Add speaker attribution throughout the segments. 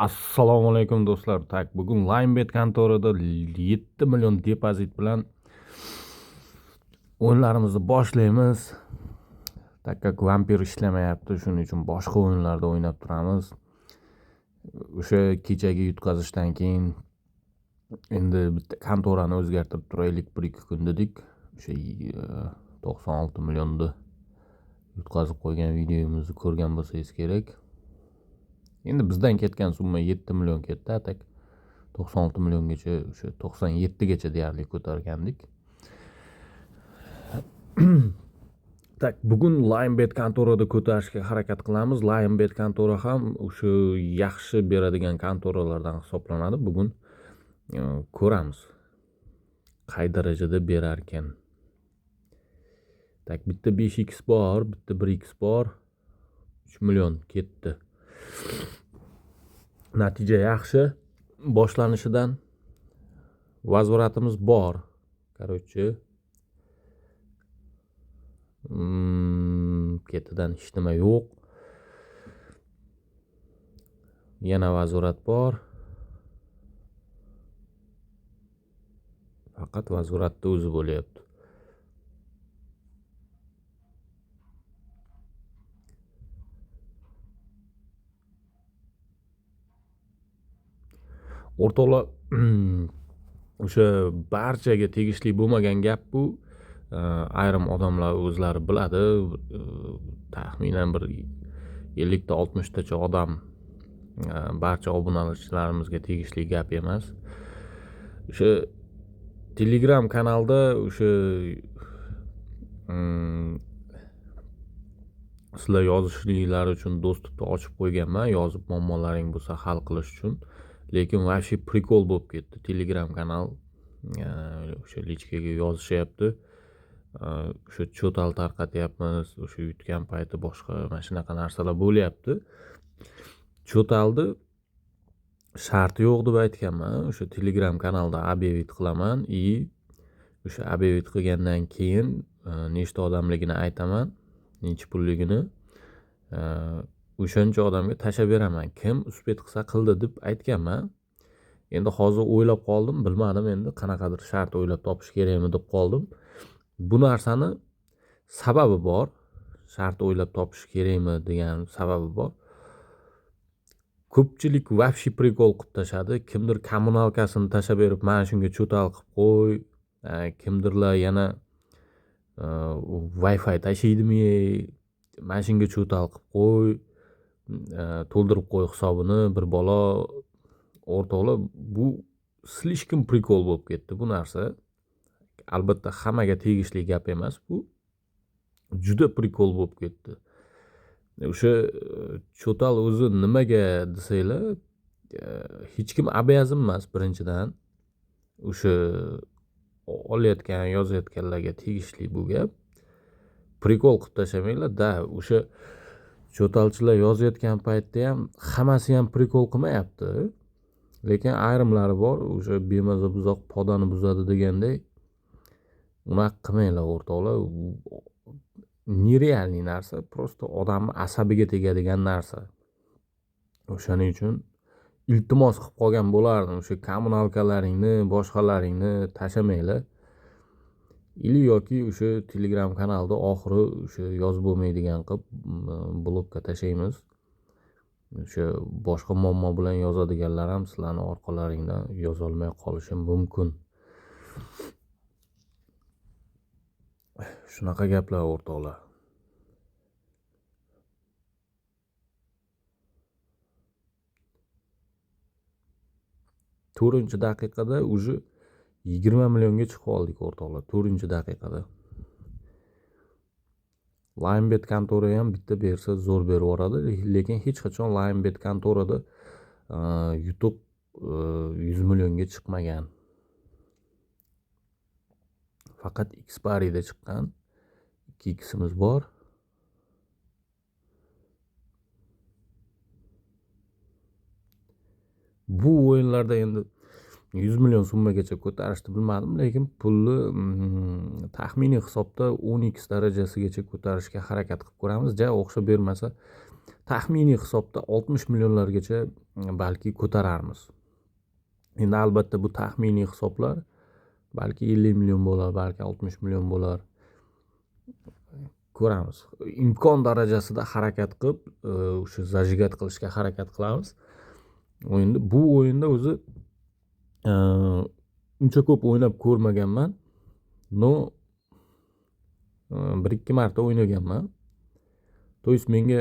Speaker 1: Assalomu alaykum do'stlar. Tak, bugun Linebet kontorida 7 million depozit bilan o'yinlarimizni boshlaymiz. Так как vampir ishlamayapti, shuning uchun boshqa o'yinlarda o'ynab turamiz. O'sha kechagi yutqazishdan keyin endi bitta kontorani o'zgartirib turaylik 1-2 kun dedik. O'sha 96 millionni yutqazib qo'ygan videomizni ko'rgan bo'lsangiz kerak. Endi bizdan ketgan summa 7 million ketdi, atak 96 milliongacha, o'sha 97 gacha deyarli ko'targandik. Tak, bugun Linebet kontorada ko'tarishga harakat qilamiz. Linebet kontora ham o'sha yaxshi beradigan kontoralardan hisoblanadi. Bugun ko'ramiz qay darajada berar ekan. Tak, bitta 5x bor, bitta 1x bor. 3 million ketdi. Natija yaxshi boshlanishidan vazvratimiz bor. Короче, ketidan hech nima yo'q. Yana vazvrat bor. Faqat vazvratni o'zi bo'lyapti. O'rtoqlar, o'sha barchaga tegishli bo'lmagan gap bu. Ayrim odamlar o'zlari biladi, taxminan bir 50 ta 60 tacha odam, barcha obunachilarimizga tegishli gap emas. O'sha Telegram kanalda o'sha sizlar yozishliklari uchun dostupni ochib qo'yganman, yozib muammolaring bo'lsa hal qilish uchun. Lekin вообще prikol bo'lib ketdi Telegram kanal. O'sha lichkaga yozishyapti. O'sha cho'tal tarqatyapmiz, o'sha yutgan payti boshqa mana shunaqa narsalar bo'lyapti. Cho'talni sharti yo'q deb aytganman. O'sha Telegram kanalda объявить qilaman и o'sha объявить qilgandan keyin nechta odamligini aytaman, necha pulligini. O'shancha odamga tashlab beraman. Kim uspet qilsa qildi deb aytganman. Endi hozir o'ylab qoldim, bilmadim endi qanaqadir shart o'ylab topish kerakmi deb qoldim. Bu narsani sababi bor. Shart o'ylab topish kerakmi degan sababi bor. Ko'pchilik вообще prikol qilib tashadi. Kimdir kommunalkasini tashlab berib, mana shunga cho'tal qilib qo'y, kimdirlar yana Wi-Fi tashlaydimi, mana shunga cho'tal qilib qo'y, to'ldirib qo'y hisobini bir balo. O'rtoqlar, bu слишком prikol bo'lib ketdi bu narsa. Albatta hammaga tegishli gap emas bu. Juda prikol bo'lib ketdi. O'sha cho'tal o'zi nimaga desanglar, hech kim обязан emas birinchidan. O'sha olayotgan, yozayotganlarga tegishli bu gap. Prikol qilib tashlamanglar, da o'sha cho'talchilar yozayotgan paytda ham hammasi ham prikol qilmayapti. Lekin ayrimlari bor, o'sha bemaza buzoq podani buzadi deganday, unaqa qilmanglar o'rtoqlar. Нереальный narsa, просто odamni asabiga tegadigan narsa. O'shaning uchun iltimos qilib qolgan bo'lardim, o'sha kommunalkalaringni, boshqalaringni tashlamanglar. Ili yoki o'sha Telegram kanalda oxiri o'sha yozib bo'lmaydigan qilib blokka tashlaymiz. O'sha boshqa muammo bilan yozadiganlar ham sizlarning orqalaringdan yozolmay qolishi mumkin. Shunaqa gaplar o'rtoqlar. To'rtinchi daqiqada уже 20 millionga chiqib oldik o'rtoqlar. 4-daqiqada. Linebet kontora ham bitta bersa zo'r berib yuboradi, lekin hech qachon Linebet kontorada yutuq 100 millionga chiqmagan. Faqat Xparida chiqqan. 2x'imiz bor. Bu o'yinlarda endi 100 million summagacha ko'tarishni bilmadim, lekin pulni taxminiy hisobda 10x darajasigacha ko'tarishga harakat qilib ko'ramiz. Ja o'xshab bermasa, Taxminiy hisobda 60 millionlargacha balki ko'tararmiz. Endi albatta bu taxminiy hisoblar, balki 50 million bo'lar, balki 60 million bo'lar. Ko'ramiz. Imkon darajasida harakat qilib, o'sha zajigat qilishga harakat qilamiz. O'yinda, bu o'yinda o'zi uncha ko'p o'ynab ko'rmaganman. No, 1-2 marta o'ynaganman. То есть menga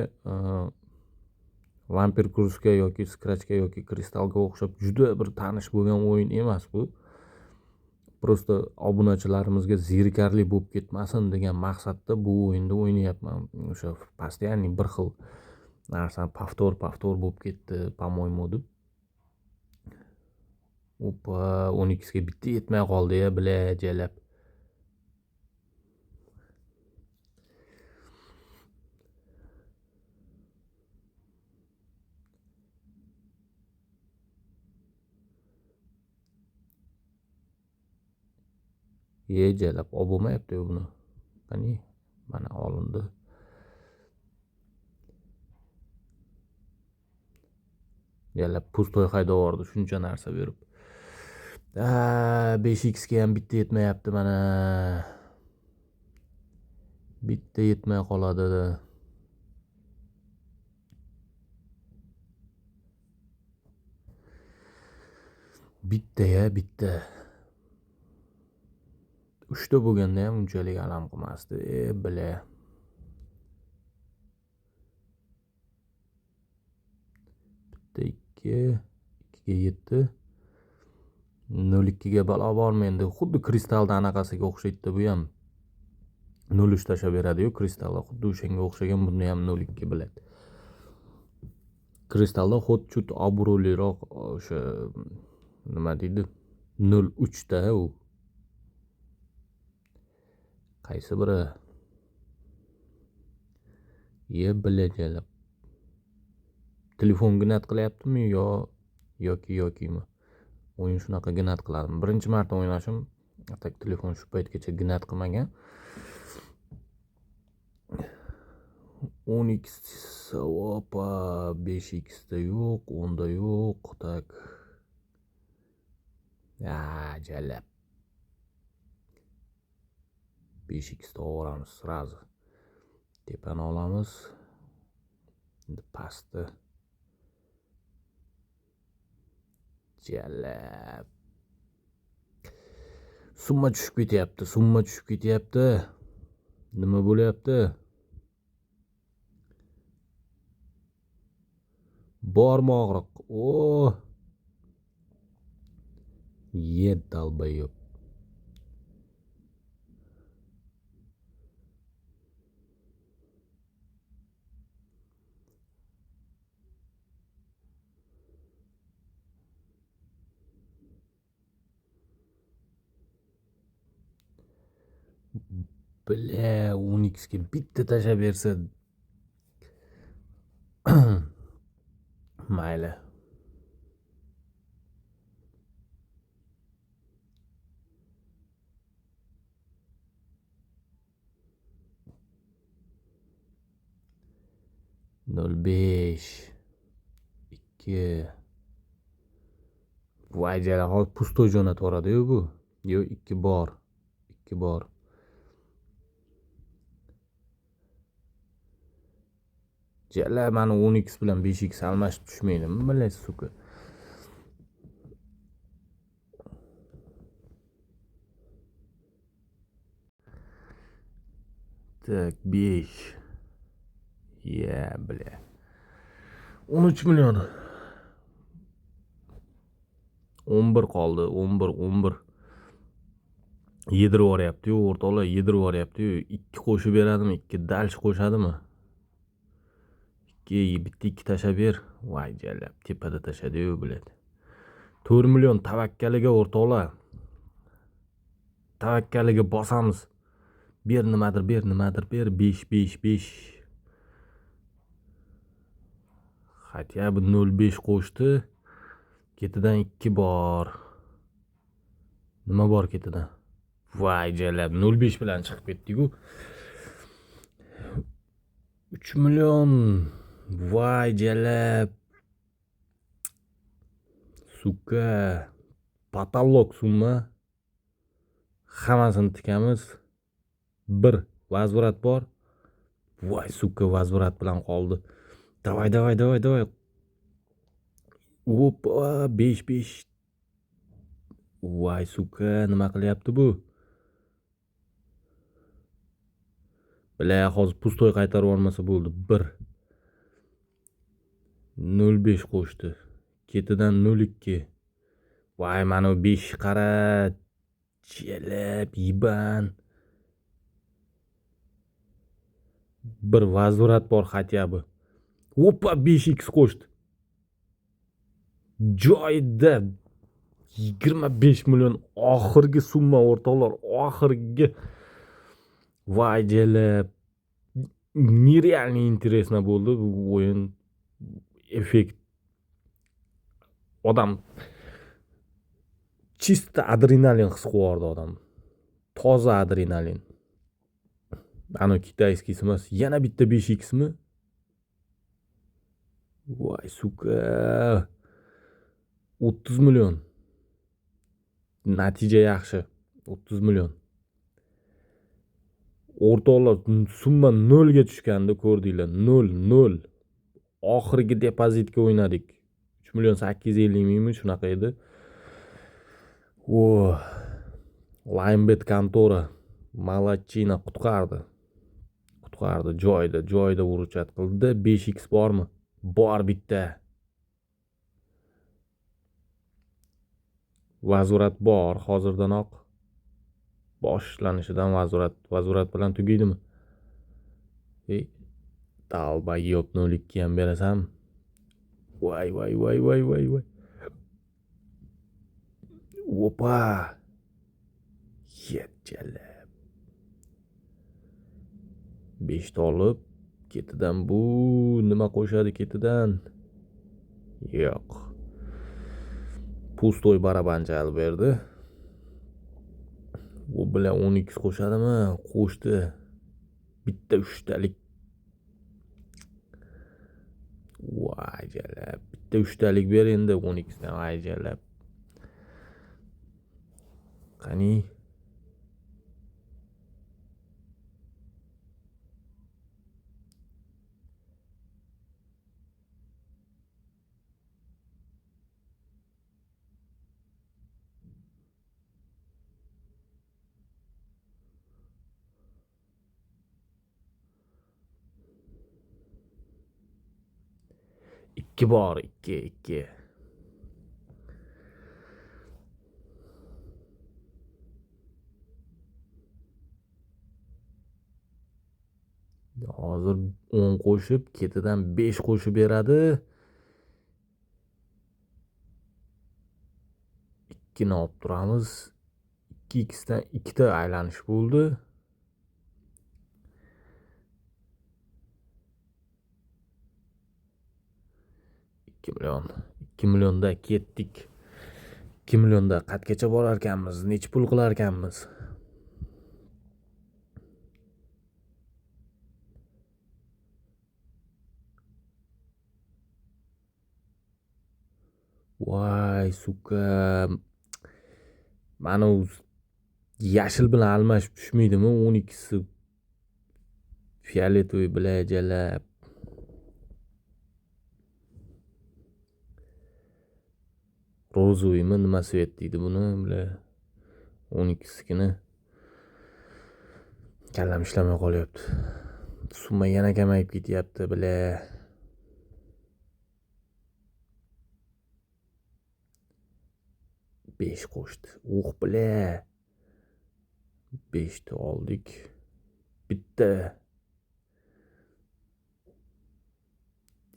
Speaker 1: Vampir Cruise'ga yoki Scratch'ga yoki Crystalga o'xshab juda bir tanish bo'lgan o'yin emas bu. Просто obunachilarimizga zerikarli bo'lib ketmasin degan maqsadda bu o'yinni o'ynayapman. O'sha постоянно bir xil narsa повтор bo'lib ketdi, по-моему deb. Opa, 12 ga bitta yetmay qoldi-ya, бля, jalab. Ye, jalab, olib bo'lmayapti-yu buni. Qani, mana olindi. Jalab pustoy haydab yubordi shuncha narsa berib. 5x ga ham bitta yetmayapti mana. Bitta yetmay qoladi. Bitta-ya, bitta. 3 ta bo'lganda ham unchalik alam qilmasdi. Бля. Bitta 2, 2 ga 7. 0.2 ga balo bormi endi? Xuddi kristalda anaqasiga o'xshaydi bu ham. 0.3 tashlab beradi-yu kristalda, xuddi o'shanga o'xshagan buni ham 0.2 biladi. Kristalda xuddi chut obro'liroq o'sha nima deydi? 0.3 ta u. Qaysi biri? Ye, bilajalab. Telefon ginat qilyaptimi yo yokimi? O'yin shunaqa ginat qiladimi? Birinchi marta o'ynashim, tak telefon shu paytgacha ginat qilmagan. 10x opa, 5x da yo'q, 10 da yo'q, tak. Jalab. 5x da olamiz sразу. Tepani olamiz. Endi pastni. Jalab. Summa tushib ketyapti, summa tushib ketyapti. Nima bo'lyapti? Bormi og'riq? O! Ye, dalbayob. Бля, 10x ga bitta tashlab bersa. Mayli. Nol besh, ikki. Voy jala, hozir pustoy jo'natib yuboradi-yu bu. Yo'q, 2 bor. 2 bor. Jala, mani 10x bilan 5x almashib tushmaydimi, бля, сука. Так, 5. Ya, бля. 13 million. 11 qoldi, 11, 11. Yedirib yuboryapti-yu, o'rtoqlar, yedirib yuboryapti-yu. 2 qo'shib beradimi, 2 dalsh qo'shadimi? 2, bitta 2 tashlab ber. Voy jalab, tepada tashladi-yu, блядь. 4 million tavakkaliga o'rtoqlar. Tavakkaliga bosamiz. Ber nimadir, ber nimadir, ber 5, 5, 5. Хотя бы 0.5 qo'shdi. Ketidan 2 bor. Nima bor ketidan? Voy jalab, 0.5 bilan chiqib ketdik-ku. 3 million Voy jalab. Сука. Потолок summa. Hammasini tikamiz. 1 возврат bor. Voy сука, возврат bilan qoldi. Давай, давай, давай, давай. Опа, 5 5. Voy сука, nima qilyapti bu? Бля, hozir пустой qaytarib yubormasa bo'ldi. 1. 0.5 qo'shdi. Ketidan 0.2. Voy, mana bu 5 qara. Chelib, yiban. Bir возврат bor хотя бы. Опа, 5x qo'shdi. Joyida 25 million oxirgi summa o'rtoqlar, oxirgi. Voy jalab. Нереально интересно bo'ldi bu o'yin. Effekt. Odam чисто adrenalin his qilib odam. Toza adrenalin. Ana китайский emas, yana bitta 5x mi? Voy сука. 30 million. Natija yaxshi. 30 million. O'rtoqlar, summa 0 ga tushganda ko'rdinglar. 0 0. Oxirgi depozitga o'ynadik. 3 million 850 mingmi shunaqa edi. O, Linebet kontora Malachina qutqardi. Qutqardi, joyida, joyida uruchat qildi. 5x bormi? Bor bitta. Возврат bor hozirdanoq. Boshlanishidan возврат, возврат bilan tugaydimi? Ey, долбоёб 0.2 ham berasan. Voy voy voy voy voy voy. Opa. Yetjalab. 5 ta olib, ketidan bu nima qo'shadi ketidan? Yo'q. Пустой baraban chalib berdi. Bu bilan 12 qo'shadimi? Qo'shdi. Bitta 3talik. Voy jalab. Bitta 3talik ber endi 12 dan, voy jalab. Qani? 2 bor, 2 2. Hozir 10 qo'shib, ketidan 5 qo'shib beradi. 2 ni olib turamiz. 2x dan 2 ta aylanish bo'ldi. 2 million. 2 millionda ketdik. 2 millionda qatgacha borar ekanmiz? Necha pul qilar ekanmiz? Voy, сука. Mana u yashil bilan almashib tushmaydimi? 12si фиолетовый bilan jalab. Розовыйmi nima svet deydi buni, bular 12sikini. Kallam ishlamay qolyapti. Summa yana kamayib ketyapti, бля. 5 qo'shdi. Uh, бля. 5 ta oldik. Bitta.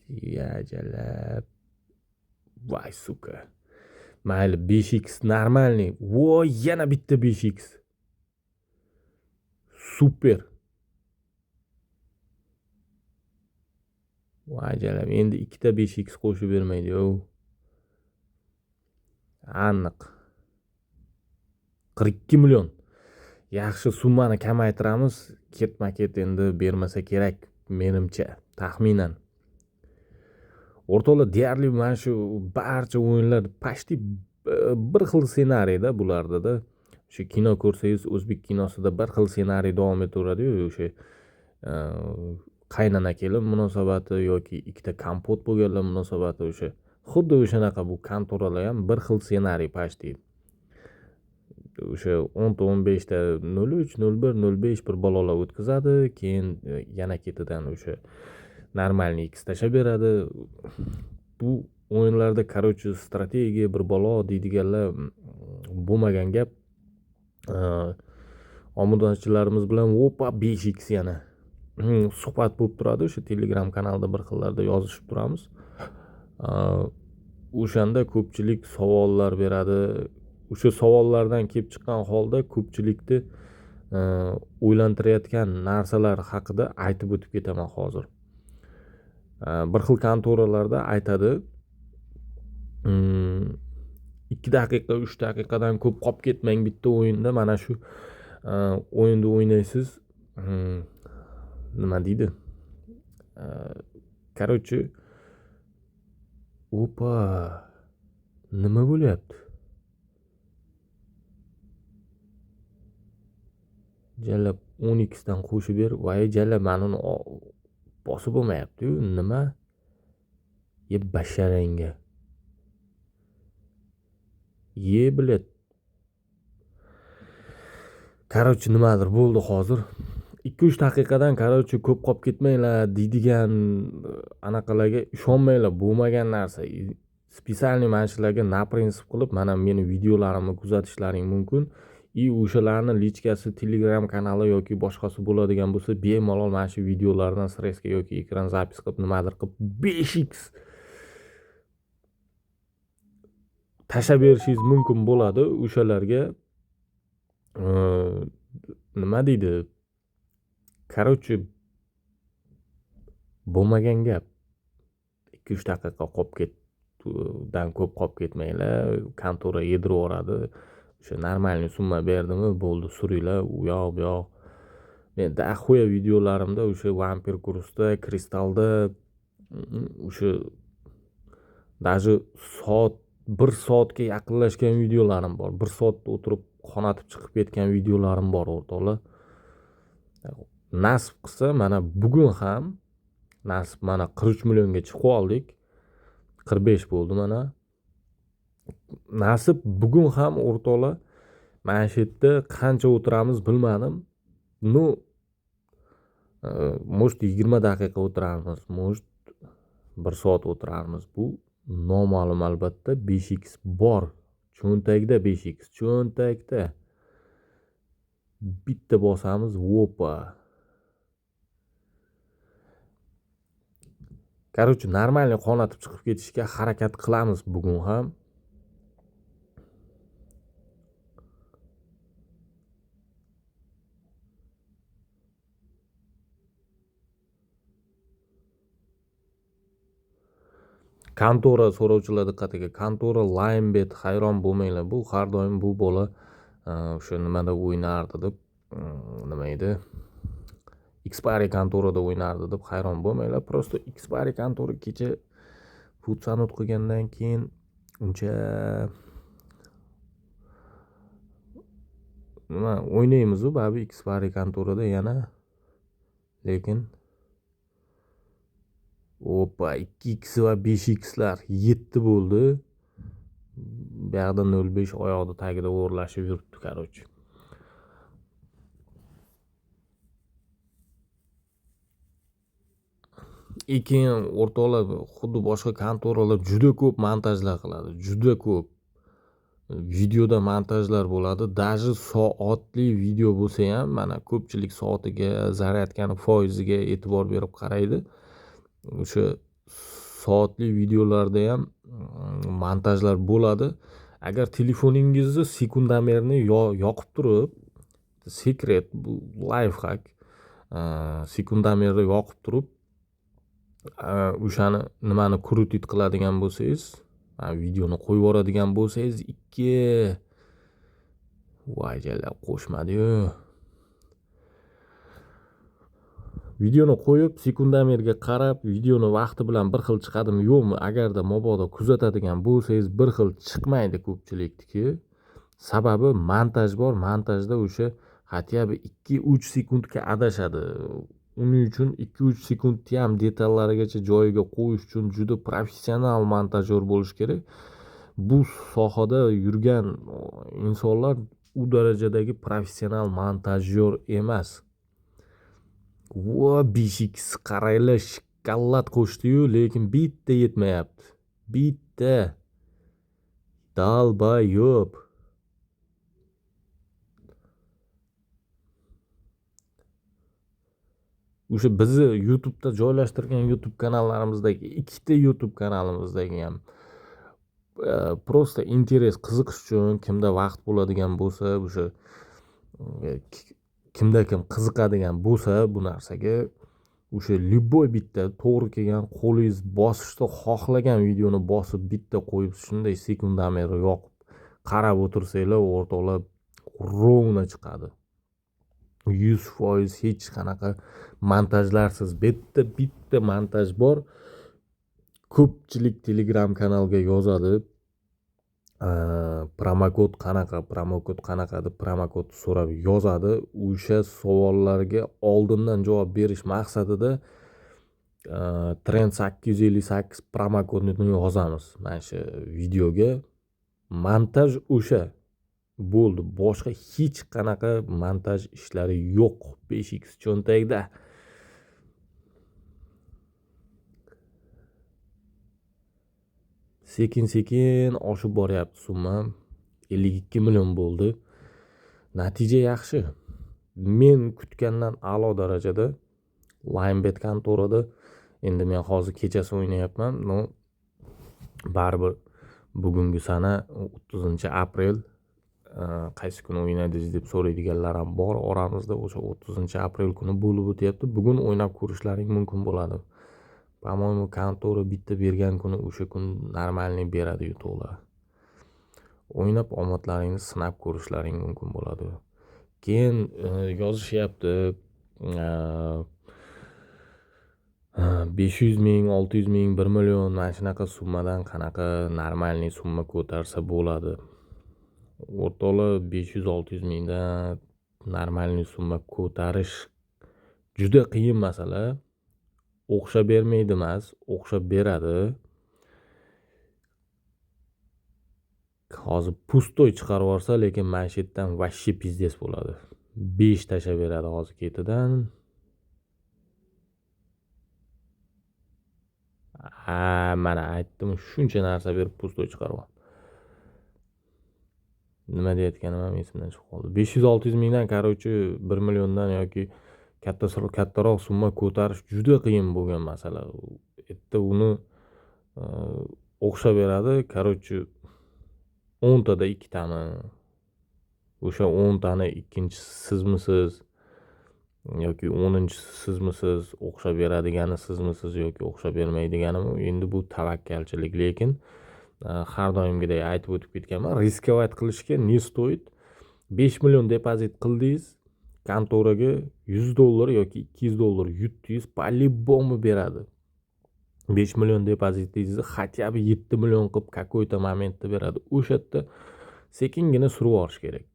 Speaker 1: Ya jalab. Voy сука. Mayli, 5x нормальный. Voy, yana bitta 5x. Super. Voy jalab, endi ikkita 5x qo'shib bermaydi-yu. Aniq. 42 million. Yaxshi summani kamaytiramiz. Ketma-ket endi bermasa kerak menimcha, taxminan. O'rtoqlar, deyarli mana shu barcha o'yinlar почти bir xil ssenariyda bulardada. O'sha kino ko'rsangiz, o'zbek kinosida bir xil ssenariy davom etaveradi-yu, o'sha qaynona kelin munosabati yoki ikkita kompot bo'lganlar munosabati, o'sha xuddi o'shanaqa bu kontoralar ham bir xil ssenariy почти. O'sha 10 ta 15 ta 03, 01, 05 bir balolar o'tkazadi, keyin yana ketidan o'sha normalniy x tashlab beradi. Bu o'yinlarda короче strategiya bir balo deydiganlar bo'lmagan gap. Obunachilarimiz bilan opa 5x yana suhbat bo'lib turadi. O'sha Telegram kanalida bir xillarda yozishib turamiz. O'shanda ko'pchilik savollar beradi. O'sha savollardan kelib chiqqan holda ko'pchilikni o'ylantirayotgan narsalar haqida aytib o'tib ketaman hozir. Bir xil kontoralarda aytadi, 2 daqiqa, 3 daqiqadan ko'p qolib ketmang bitta o'yinda, mana shu o'yinda o'ynaysiz. Nima deydi? Короче, opa, nima bo'lyapti? Jalab 10x dan qo'shib ber. Voy jalab, mana uni bosib bo'lmayapti-yu, nima? Ye basharangga. Ye bilet. Короче, nimadir bo'ldi hozir. 2-3 daqiqadan короче ko'p qolib ketmanglar deydigan anaqalarga ishonmanglar, bo'lmagan narsa. Специальный mana shularga na prinsip qilib, mana meni videolarimni kuzatishlaring mumkin. I o'shalarni lichkasi Telegram kanali yoki boshqasi bo'ladigan bo'lsa, bemalol mana shu videolardan sreska yoki ekran zapis qilib, nimadir qilib 5x tashlab berishingiz mumkin bo'ladi. O'shalarga nima deydi? Короче, bo'lmagan gap. 2-3 daqiqa qolib ketdan ko'p qolib ketmanglar, kontora yedirib yuboradi. O'sha normalniy summa berdimi, bo'ldi, suringlar, u yoq bu yoq. Men daxuya videolarimda o'sha Vampir kursda, Kristalda o'sha даже soat 1 soatga yaqinlashgan videolarim bor. 1 soat o'tirib qonatib chiqib ketgan videolarim bor o'rtoqlar. Nasib qilsa mana bugun ham nasib, mana 43 millionga chiqib oldik. 45 bo'ldi mana. Nasib bugun ham o'rtoqlar mana shu yerda qancha o'tiramiz bilmadim. Ну, может 20 daqiqa o'tirarmiz, может 1 soat o'tirarmiz. Bu noma'lum albatta. 5x bor. Cho'ntagida 5x, cho'ntakda. Bitta bosamiz, opa. Короче, normalniy qonatib chiqib ketishga harakat qilamiz bugun ham. Kontora so'rovchilar diqqatiga. Kontora Linebet, hayron bo'lmanglar. Bu har doim bu bola o'sha nimada o'ynardi deb, nima edi? Xpari kontorada o'ynardi deb hayron bo'lmanglar. Просто Xpari kontora kecha futsanut qilgandan keyin uncha nima o'ynaymiz-u baribir Xpari kontorada yana, lekin opa 2x va 5xlar 7 bo'ldi. Bu yoqda 0.5 oyoqni tagida o'rlashib yuribdi, короче. Keyin o'rtoqlar, xuddi boshqa kontoralar juda ko'p montajlar qiladi, juda ko'p videoda montajlar bo'ladi. Даже soatli video bo'lsa ham, mana ko'pchilik soatiga, zaryadkani foiziga e'tibor berib qaraydi. O'sha soatli videolarda ham montajlar bo'ladi. Agar telefoningizni sekundomerni yoqib turib, sekret, bu lifehack, sekundomerni yoqib turib, o'shani nimani krutit qiladigan bo'lsangiz, videoni qo'yib yuboradigan bo'lsangiz, 2 voy jalab qo'shmadi-yu. Videoni qo'yib, sekundomerga qarab, videoni vaqti bilan bir xil chiqadimi, yo'qmi, agarda mabodo kuzatadigan bo'lsangiz, bir xil chiqmaydi ko'pchilikniki. Sababi montaj bor, montajda o'sha хотя бы 2-3 sekundga adashadi. Uning uchun 2-3 sekundni ham detallarigacha joyiga qo'yish uchun juda professional montajyor bo'lish kerak. Bu sohada yurgan insonlar u darajadagi professional montajyor emas. Va 5x qaranglar, shokkolad qo'shdi-yu, lekin bitta yetmayapti. Bitta. Dalbayo'b. O'sha bizni YouTube'da joylashtirgan YouTube kanallarimizdagi ikkita YouTube kanalimizdagi ham просто interes, qiziqish uchun kimda vaqt bo'ladigan bo'lsa, o'sha kimda kim qiziqadigan bo'lsa bu narsaga, o'sha любой bitta to'g'ri kelgan qo'lingiz bosishni xohlagan videoni bosib bitta qo'yib, shunday sekundomer yoqib qarab o'tirsanglar, o'rtoqlar, ровно chiqadi. 100% hech qanaqa montajlarsiz. Bitta bitta montaj bor. Ko'pchilik Telegram kanalga yozadi. Promokod qanaqa, promokod qanaqa deb promokod so'rab yozadi. O'sha savollarga oldindan javob berish maqsadida Trend 858 promokodini yozamiz mana shu videoga. Montaj o'sha bo'ldi. Boshqa hech qanaqa montaj ishlari yo'q 5x cho'ntagida. Sekin-sekin oshib boryapti summa. 52 million bo'ldi. Natija yaxshi. Men kutgandan a'lo darajada. Linebet kontorada endi men hozir kechasi o'ynayapman. No, baribir bugungi sana 30-aprel. Qaysi kuni o'ynadingiz deb so'raydiganlar ham bor oramizda. O'sha 30-aprel kuni bo'lib o'tyapti. Bugun o'ynab ko'rishlaring mumkin bo'ladi. По-моему, kontora bitta bergan kuni o'sha kun normalniy beradi yutuqlar. O'ynab omadlaringni sinab ko'rishlaring mumkin bo'ladi. Keyin yozishyapti, 500 ming, 600 ming, 1 million mana shunaqa summadan qanaqa normalniy summa ko'tarsa bo'ladi. O'rtoqlar, 500-600 mingdan normalniy summa ko'tarish juda qiyin masala. O'xshab bermaydi emas, o'xshab beradi. Hozir pustoy chiqarib yuborsa, lekin mana shu yerdan vashshi pizdes bo'ladi. 5 tashlab beradi hozir ketidan. Ha, mana aytdim, shuncha narsa berib pustoy chiqarib yubordi. Nima deyotganim ham esimdan chiqib qoldi. 500-600 mingdan, короче, 1 milliondan yoki kattaroq summa ko'tarish juda qiyin bo'lgan masala. Erta uni o'xshab beradi, короче, 10 tada 2tami, o'sha 10 tani ikkinchisi sizmisiz yoki 10-inchisi sizmisiz, o'xshab beradigani sizmisiz yoki o'xshab bermaydiganimi, endi bu tavakkalchilik. Lekin har doimgidek aytib o'tib ketganman, riskovать qilishga не стоит. 5 million depozit qildingiz, kontoraga $100 yoki $200 yutdingiz, по-любому beradi. 5 million depozitingizni хотя бы 7 million qilib какой-то momentda beradi. O'sha yerda sekingina surib yuborish kerak.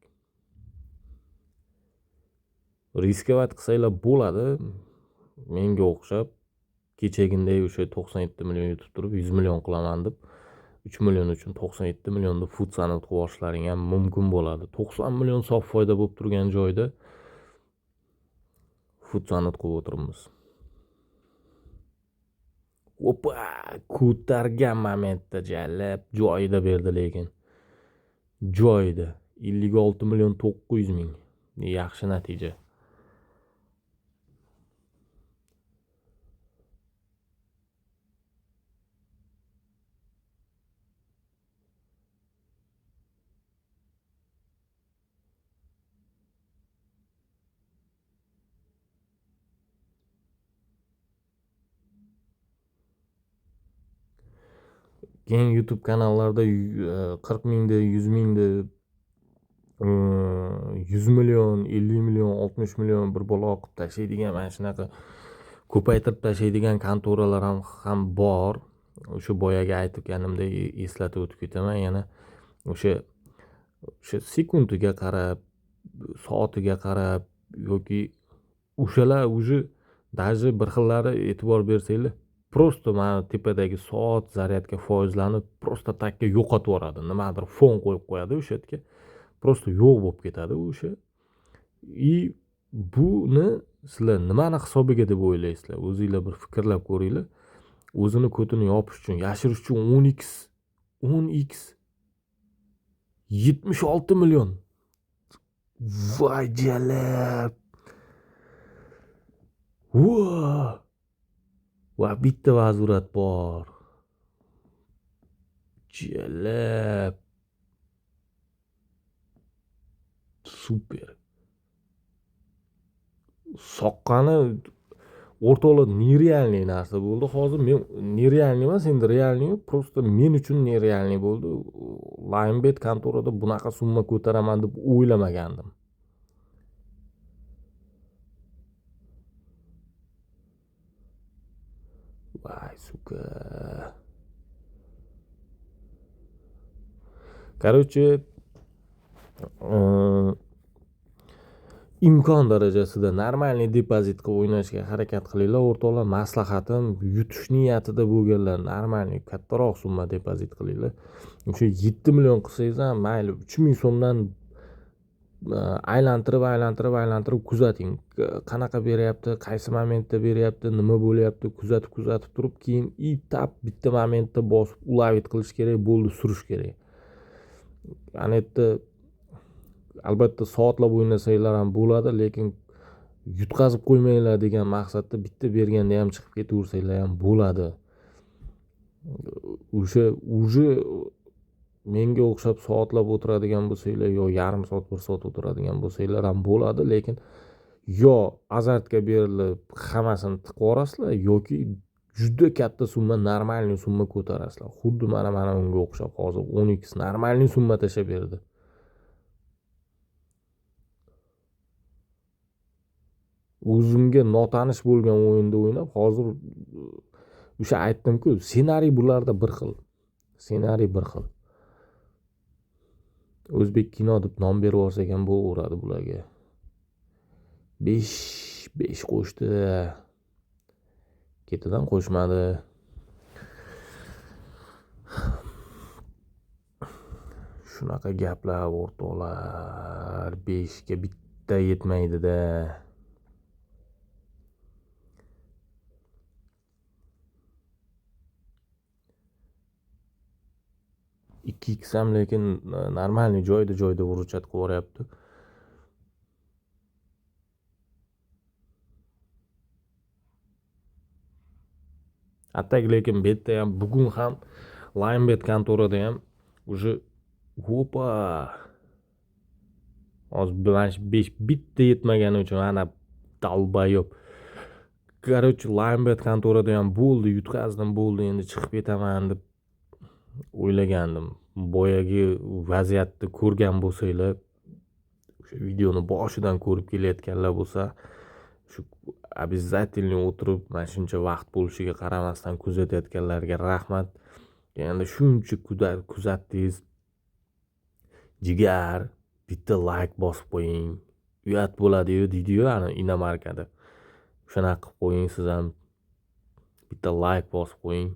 Speaker 1: Riskovать qilsanglar bo'ladi. Menga o'xshab kechaginday o'sha 97 million yutib turib 100 million qilaman deb 3 million uchun 97 millionni futsani qilib yuborishlaring ham mumkin bo'ladi. 90 million sof foyda bo'lib turgan joyda futsani qilib o'tiribmiz. Opa, ko'targan momentda jalab joyida berdi, lekin joyida 56 million 900 ming. Yaxshi natija. Keyin YouTube kanallarda 40 mingda, 100 mingda, 100 million, 50 million, 60 million bir balo qilib tashlaydigan mana shunaqa Ko'paytirib tashlaydigan kontoralar ham bor. O'sha boyagi aytganimdek eslatib o'tib ketaman yana. O'sha sekundiga qarab, soatiga qarab yoki o'shalar уже даже bir xillari e'tibor bersanglar, просто mana tepadagi soat zaryadka foizlanib просто takka yo'qotib yuboradi. Nimadir fon qo'yib qo'yadi o'sha yerga. Просто yo'q bo'lib ketadi o'sha. И buni sizlar nimani hisobiga deb o'ylaysizlar? O'zinglar bir fikrlab ko'ringlar. O'zini ko'tini yopish uchun, yashirish uchun 10x 76 million. Voy jalab. Va bitta vazurat bor. Jalab. Super. Soqqani o'rtoqlar нереальный narsa bo'ldi. Hozir men нереальный emas, endi реальный, просто men uchun нереальный bo'ldi. Linebet kontorada bunaqa summa ko'taraman deb o'ylamagandim. Vay suka. Короче, imkon darajasida normalniy depozit qilib o'ynashga harakat qilinglar o'rtoqlar. Maslahatim, yutish niyatida bo'lganlar normalniy kattaroq summa depozit qilinglar. O'sha 7 million qilsangiz ham mayli, 3000 so'mdan aylantirib kuzating. Qanaqa beryapti, qaysi momentda beryapti, nima bo'lyapti, kuzatib turib, keyin tap bitta momentda bosib ulavit qilish kerak, bo'ldi, surish kerak. Ana yerda albatta soatlab o'ynasanglar ham bo'ladi, lekin yutqazib qo'ymanglar degan maqsadda bitta berganda ham chiqib ketaversanglar ham bo'ladi. O'sha уже menga o'xshab soatlab o'tiradigan bo'lsanglar yo yarim soat, bir soat o'tiradigan bo'lsanglar ham bo'ladi, lekin yo azartga berilib hammasini tiqib yuborasizlar yoki juda katta summa, normalniy summa ko'tarasizlar. Xuddi mana unga o'xshab hozir 10x normalniy summa tashlab berdi. O'zimga notanish bo'lgan o'yinda o'ynab, hozir o'sha aytdim-ku, ssenariy bularda bir xil. Ssenariy bir xil. O'zbek kino deb nom berib yuborsak ham bo'laveradi bularga. 5 qo'shdi. Ketidan qo'shmadi. Shunaqa gaplar o'rtoqlar, 5 ga bitta yetmaydi-da. Ikki x ham lekin normalniy joyda uruchat qilib yuboryapti. Attak lekin bu yerda ham bugun ham Linebet kontorada ham уже hopa hozir mana shu 5 bitta yetmagani uchun ana dalbayob. Короче, Linebet kontorada ham bo'ldi, yutqazdim, bo'ldi, endi chiqib ketaman deb o'ylagandim. Boyagi vaziyatni ko'rgan bo'lsanglar, o'sha videoni boshidan ko'rib kelayotganlar bo'lsa, shu обязательно o'tirib mana shuncha vaqt bo'lishiga qaramasdan kuzatayotganlarga rahmat. Endi shuncha kuzatdingiz. Jigar, bitta like bosib qo'ying. Uyat bo'ladi-yu deydi-yu ana inomarkada. Shunaqa qilib qo'ying, siz ham bitta like bosib qo'ying.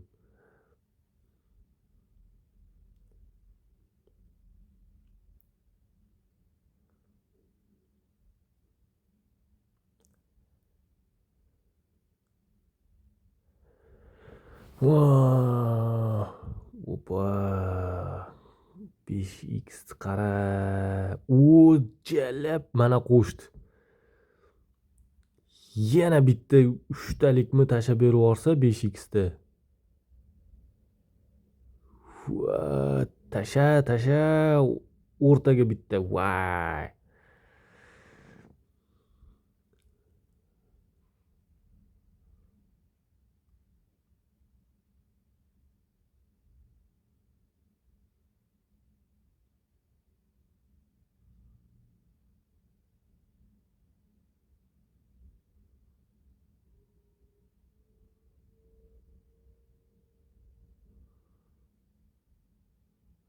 Speaker 1: Opa 5x qara. O jalab mana qo'shdi. Yana bitta 3 talikmi tashlab berib yuborsa 5x da. Tasha o'rtaga bitta. Voy.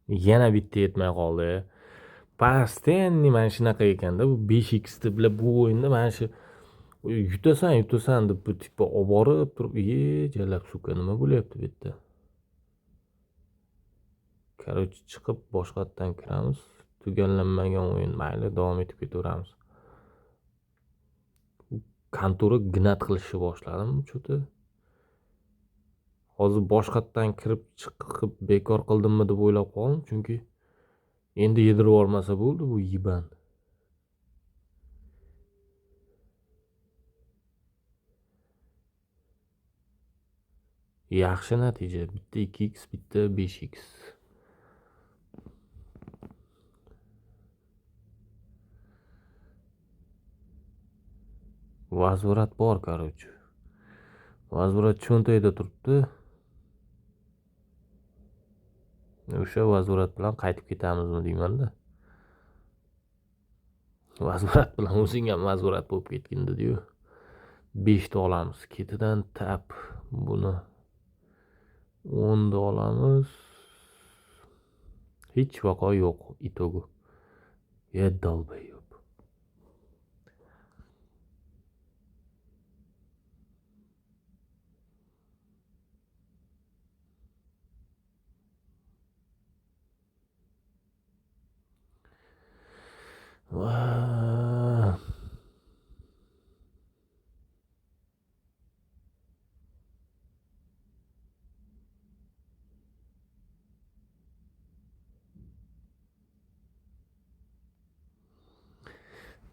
Speaker 1: Yana bitta yetmay qoldi. Постоянно mana shunaqa ekanda bu 5x deb bu o'yinda mana shu yutasan, yutasan deb bu tipa olib borib turib, jalab suka, nima bo'lyapti bu yerda? Короче, chiqib boshqatdan kiramiz. Tugallanmagan o'yin, mayli, davom etib ketaveramiz. Kontura gnat qilishni boshladim cho'ti. Hozir boshqatdan kirib chiqib bekor qildimmi deb o'ylab qoldim, chunki endi yedirib yubormasa bo'ldi bu yiban. Yaxshi natija, bitta 2x, bitta 5x. Vazvrat bor, короче. Vazvrat cho'ntagida turibdi. O'sha vazvrat bilan qaytib ketamizmi deyman-da. Vazvrat bilan o'zing ham vazvrat bo'lib ketgin dedi-yu. 5 ta olamiz. Ketidan tap buni 10 ta olamiz. Hech vaqo yo'q itogu. Ya dalbayob. Va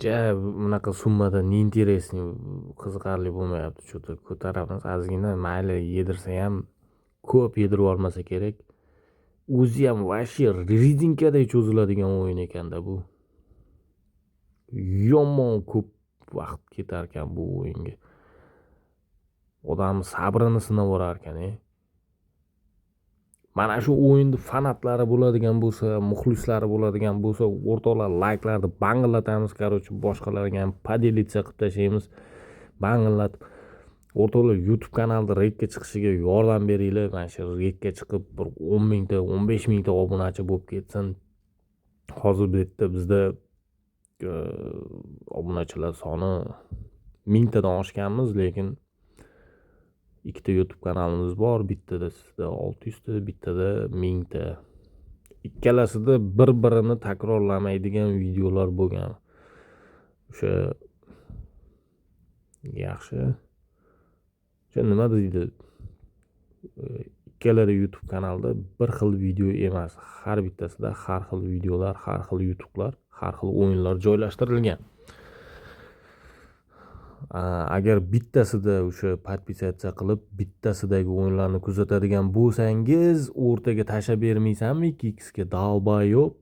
Speaker 1: ja bunaqa summada neinteresniy, qiziqarli bo'lmayapti. Cho'ta ko'taramiz ozgina, mayli yedirsa ham ko'p yedirib yubormasa kerak. O'zi ham вообще rezinkaday cho'ziladigan o'yin ekanda bu. Yomon ko'p vaqt ketar ekan bu o'yinga. Odam sabrini sinab yuborar ekan, Mana shu o'yinni fanatlari bo'ladigan bo'lsa, muxlislari bo'ladigan bo'lsa, o'rtoqlar layklarni bangillatamiz, короче, boshqalarga ham podelitsa qilib tashlaymiz. Bangillatib o'rtoqlar YouTube kanalda rekka chiqishiga yordam beringlar. Mana shu rekka chiqib bir 10 mingta, 15 mingta obunachi bo'lib ketsin. Hozir bu yerda bizda obunachilar soni 1000tadan oshganmiz, lekin ikkita YouTube kanalimiz bor, bittada sizda 600 ta, bittada 1000 ta. Ikkalasida bir-birini takrorlamaydigan videolar bo'lgan. O'sha yaxshi. O'sha nima deydi? Ikkalari YouTube kanalda bir xil video emas, har bittasida har xil videolar, har xil yutuqlar, har xil o'yinlar joylashtirilgan. Agar bittasida o'sha podpisatsiya qilib, bittasidagi o'yinlarni kuzatadigan bo'lsangiz, o'rtaga tashlab bermaysanmi 2x ga dalbayob.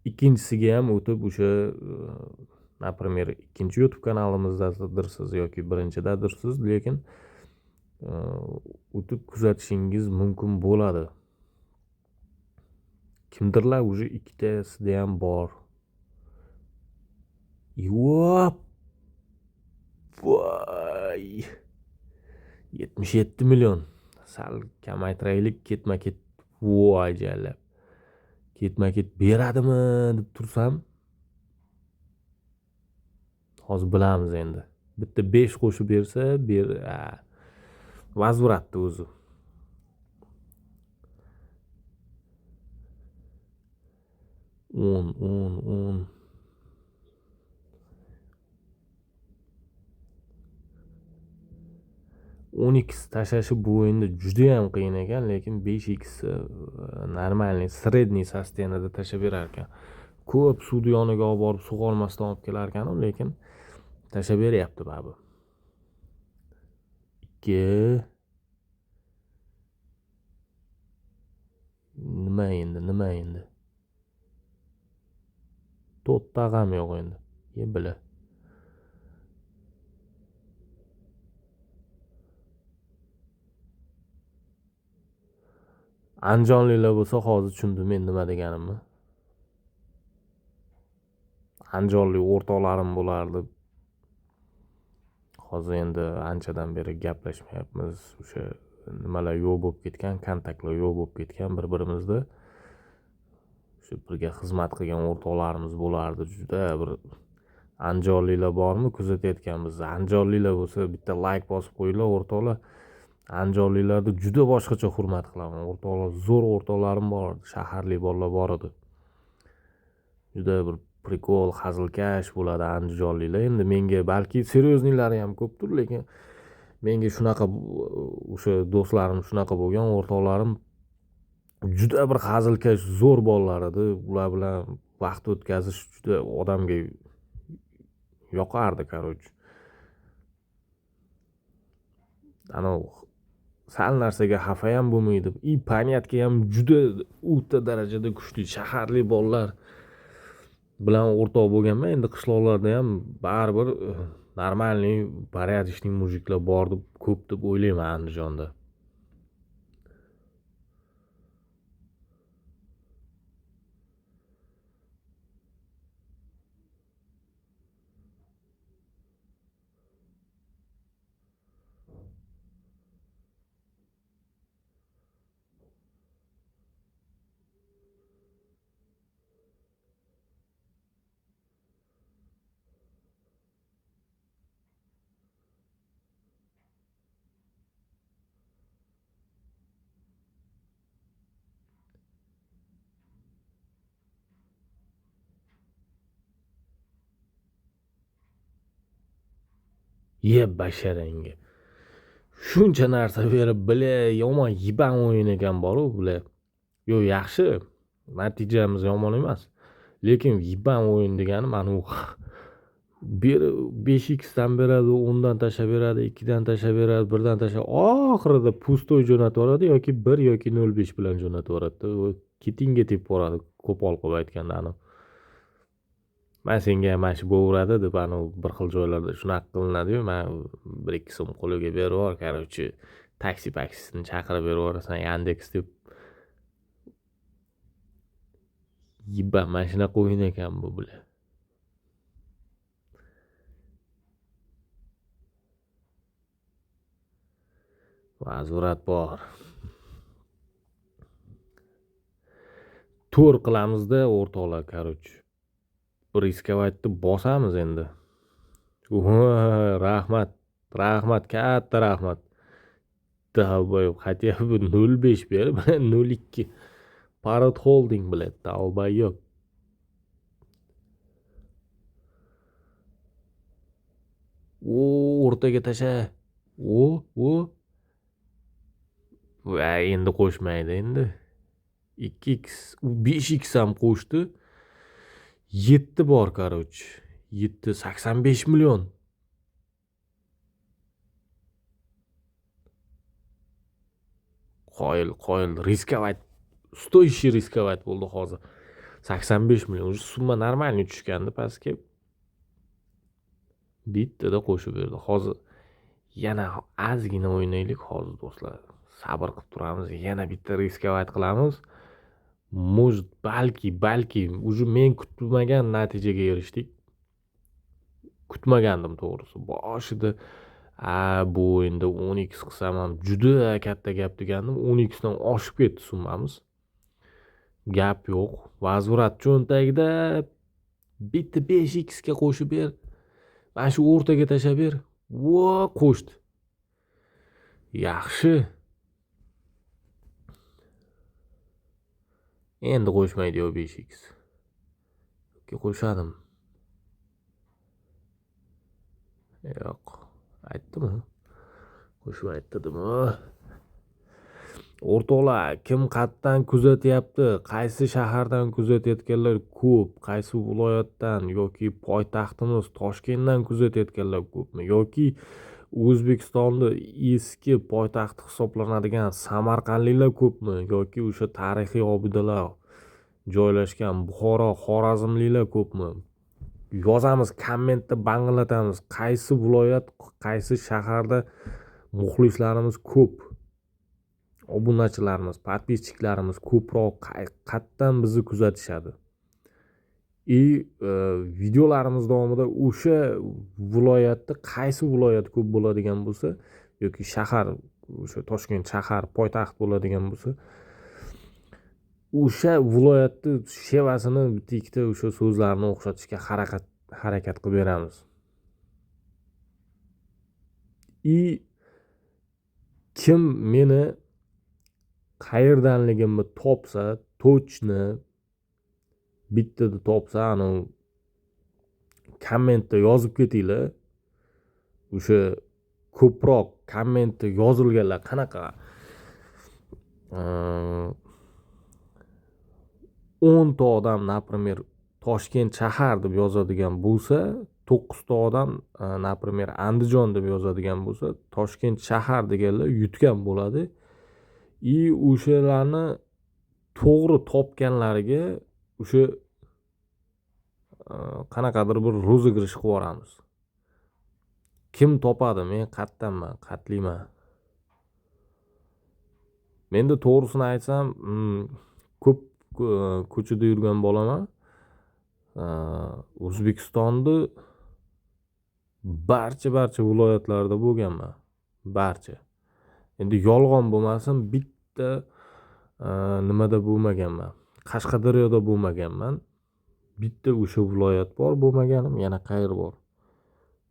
Speaker 1: Ikkinchisiga ham o'tib o'sha, например, ikkinchi YouTube kanalimizdadirsiz yoki birinchidadirsiz, lekin o'tib kuzatishingiz mumkin bo'ladi. Kimdirlar уже ikkitasida ham bor. Yo'q. Voy. 77 million. Sal kamaytiraylik, ketma-ket. Voy jalab. Ketma-ket beradimi deb tursam, hozir bilamiz endi. Bitta 5 qo'shib bersa, vazvratni o'zi. 10, 10, 10. O'n x tashlashi bu o'yinda juda ham qiyin ekan, lekin 5x normalniy, sredniy sostenada tashlab berar ekan. Ko'p suvni yoniga olib borib sug'ormasdan olib kelar ekan, lekin tashlab beryapti baribir. 2. Nima endi, nima endi? To'rttag'am yo'q endi. Ye bila. Andijonliklar bo'lsa hozir tushundim men nima deganimni. Andijonlik o'rtoqlarim bo'lardi. Hozir endi anchadan beri gaplashmayapmiz. O'sha nimalar yo'q bo'lib ketgan, kontaktlar yo'q bo'lib ketgan bir-birimizda. Shu birga xizmat qilgan o'rtoqlarimiz bo'lardi. Juda bir andijonliklar bormi kuzatayotgan bizni? Andijonliklar bo'lsa bitta like bosib qo'yinglar o'rtoqlar. Andijonliklarni juda boshqacha hurmat qilaman. O'rtoqlar, zo'r o'rtoqlarim bor edi, shaharli bolalar bor edi. Juda bir prikol, hazilkash bo'ladi andijonliklar. Endi menga balki seryoznilari ham ko'pdir, lekin menga shunaqa o'sha do'stlarim shunaqa bo'lgan, o'rtoqlarim juda bir hazilkash zo'r bolalar edi. Ular bilan vaqt o'tkazish juda odamga yoqardi, короче. Ana sal narsaga xafa ham bo'lmaydi. И panyatga ham juda o'ta darajada kuchli shaharli bolalar bilan o'rtoq bo'lganman. Endi qishloqlarda ham baribir normalniy, порядочный mujiklar bor deb ko'p deb o'ylayman Andijonda. Ye basharangga. Shuncha narsa berib, bile yomon yiban o'yin ekan bor-u, bile. Yo'q, yaxshi, natijamiz yomon emas. Lekin yiban o'yin degani mana u 5x dan beradi, 10 dan tashlab beradi, 2 dan tashlab beradi, 1 dan tashlab, oxirida pustoy jo'natib yuboradi yoki 1 yoki 0.5 bilan jo'natib yuboradi. Ketingga tepib yuboradi, qo'pol qilib aytganda ana. Men senga mana shu bo'veradi deb ana bir xil joylarda shunaqa qilinadi-yu, men 1-2 so'm qo'liga berib yubor, короче, taksi paksisini chaqirib berib yuborasan, Yandex deb. Yibba, mana shunaqa o'yin ekan bu bular. Vazvrat bor. To'r qilamizda o'rtoqlar, короче. Bir riskovatni bosamiz endi. Rahmat, rahmat, katta rahmat. Dalboyev хотя бы 0.5 berib, 0.2. Parod Holding bilan Dalboyev. O, o'rtaga tasha. O, o. Va endi qo'shmaydi endi. 2x, 5x ham qo'shdi. 7 bor, короче. 7, 85 million. Qoyil, qoyil, riskovать, стоящий riskovать bo'ldi hozir. 85 million. Уже summa normalniy tushgandi pastga. Bittada qo'shib berdi. Hozir yana ozgina o'ynaylik hozir do'stlar. Sabr qilib turamiz, yana bitta riskovать qilamiz. Может, balki уже men kutmagan natijaga erishdik. Kutmagandim to'g'risi. Boshida bu endi 10x qilsam ham juda katta gap degandim. 10x dan oshib ketdi summamiz. Gap yo'q. Vazvrat cho'ntagida bitta 5x ga qo'shib ber. Mana shu o'rtaga tashlab ber. Va qo'shdi. Yaxshi. Endi qo'shmaydi yo 5x. Yoki qo'shadim. Yo'q, aytdimi? Qo'shmaydi dedimi? O'rtoqlar, kim qayerdan kuzatyapti? Qaysi shahardan kuzatayotganlar ko'p? Qaysi viloyatdan yoki poytaxtimiz Toshkentdan kuzatayotganlar ko'pmi? Yoki O'zbekistonni eski poytaxti hisoblanadigan Samarqandliklar ko'pmi? Yoki o'sha tarixiy obidalar joylashgan Buxoro, Xorazmliklar ko'pmi? Yozamiz, kommentda banglatamiz. Qaysi viloyat, qaysi shaharda muxlislarimiz ko'p? Obunachilarimiz, podpischiklarimiz ko'proq qayerdan bizni kuzatishadi? Videolarimiz davomida o'sha viloyatda qaysi viloyat ko'p bo'ladigan bo'lsa yoki shahar o'sha Toshkent shahar poytaxt bo'ladigan bo'lsa, o'sha viloyatni shevasini bitta ikkita o'sha so'zlarni o'xshatishga harakat qilib beramiz. И kim meni qayerdanligimni topsa, точно bittada topsa, anu kommentda yozib ketinglar. O'sha ko'proq kommentda yozilganlar qanaqa 10 ta odam, например, Toshkent shahar deb yozadigan bo'lsa, 9 ta odam, например, Andijon deb yozadigan bo'lsa, Toshkent shahar deganlar yutgan bo'ladi. И o'shalarni to'g'ri topganlariga o'sha qanaqadir bir rozыгрыш qilib yuboramiz. Kim topadi? Men qayerdanman, qatliman. Menda to'g'risini aytsam, ko'p ko'chada yurgan bolaman. O'zbekistonni barcha viloyatlarida bo'lganman. Barcha. Endi yolg'on bo'lmasin, bitta nimada bo'lmaganman. Qashqadaryoda bo'lmaganman. Bitta o'sha viloyat bor bo'lmaganim, yana qayer bor?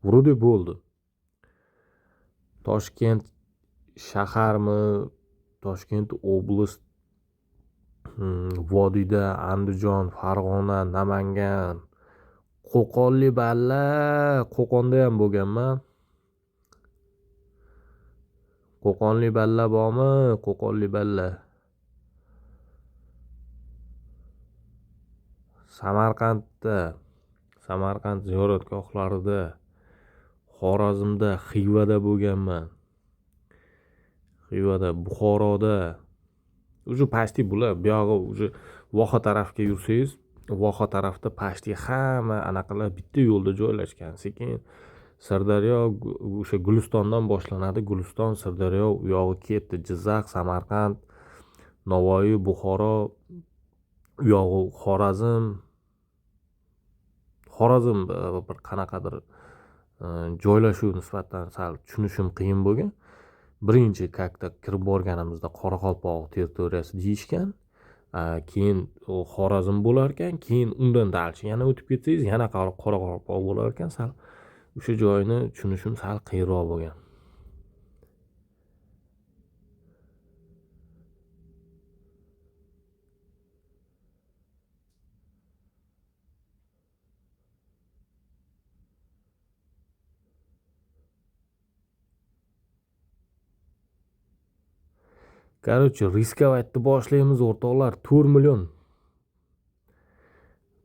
Speaker 1: Вроде bo'ldi. Toshkent shaharmi, Toshkent oblast, vodiyda Andijon, Farg'ona, Namangan, Qo'qonli balla, Qo'qonda ham bo'lganman. Qo'qonli balla bormi? Qo'qonli balla. Samarqandda, Samarqand ziyoratgohlarida, Xorazmda, Xivada bo'lganman. Xivada, Buxoroda. Уже pasti bular, buyog'i уже Voha tarafga yursangiz, Voha tarafda pasti hamma anaqalar bitta yo'lda joylashgan. Sekin Sirdaryo o'sha Gulistondan boshlanadi. Guliston, Sirdaryo, u yog'i ketdi. Jizzax, Samarqand, Navoiy, Buxoro, u yog'i Xorazm. Xorazm bir qanaqadir joylashuv nisbatan sal tushunishim qiyin bo'lgan. Birinchi как-то kirib borganimizda Qoraqalpoq territoriyasi deyishgan. Keyin Xorazm bo'lar ekan, keyin undan дальше yana o'tib ketsangiz yana Qoraqalpoq bo'lar ekan. Sal o'sha joyini tushunishim sal qiyinroq bo'lgan. Короче, riskovatni boshlaymiz o'rtoqlar. 4 million.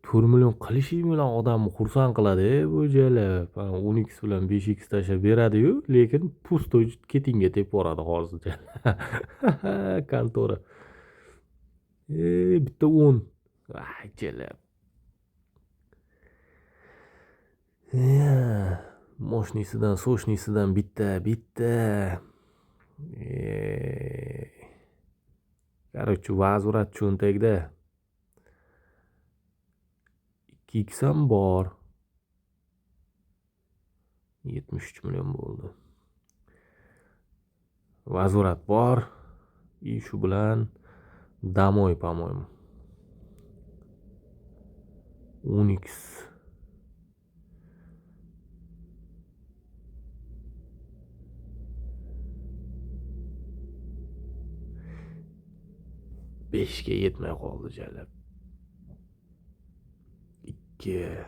Speaker 1: 4 million qilishing bilan odamni xursand qiladi, bu jalab. 10x bilan 5x tashlab beradi-yu, lekin pustoy ketingga tepib yuboradi hozir. Kontora. Bitta 10. Ay, jalab. Moshnisidan, soshnisidan bitta, bitta. Короче, vazvrat cho'ntagda. 2x ham bor. 73 million bo'ldi. Vazvrat bor. И shu bilan домой, по-моему. 10x. 5ga yetmay qoldi jalab. 2.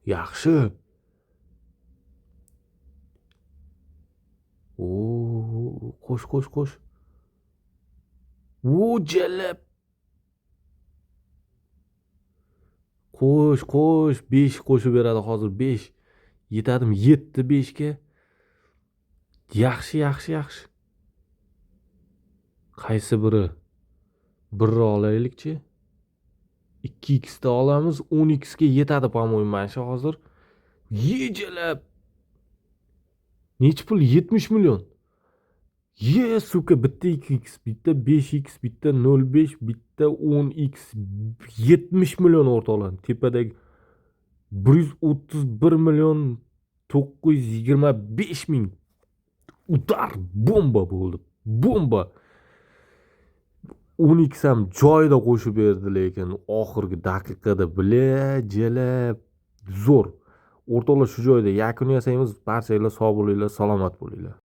Speaker 1: Yaxshi. O, qo'sh, qo'sh, qo'sh. O, jalab. Qo'sh, qo'sh, 5 qo'shib beradi hozir, 5. Yetadimi? Yetdi 5 ga. Yaxshi, yaxshi, yaxshi. Qaysi biri? Birni olaylikchi. 2x ta olamiz, 10x ga yetadi, по-моему, mana shu hozir. Yejalab. Necha pul? 70 million. Ye, сука, bitta 2x, bitta 5x, bitta 0,5, bitta 10x, 70 million, o'rtoqlar. Tepadagi 131 million 925 ming. Удар, bomba bo'ldi. Bomba. 10x ham joyida qo'shib berdi, lekin oxirgi daqiqada, бля, jalab zo'r. O'rtoqlar, shu joyda yakun yasaymiz. Barchanglar sog' bo'linglar, salomat bo'linglar.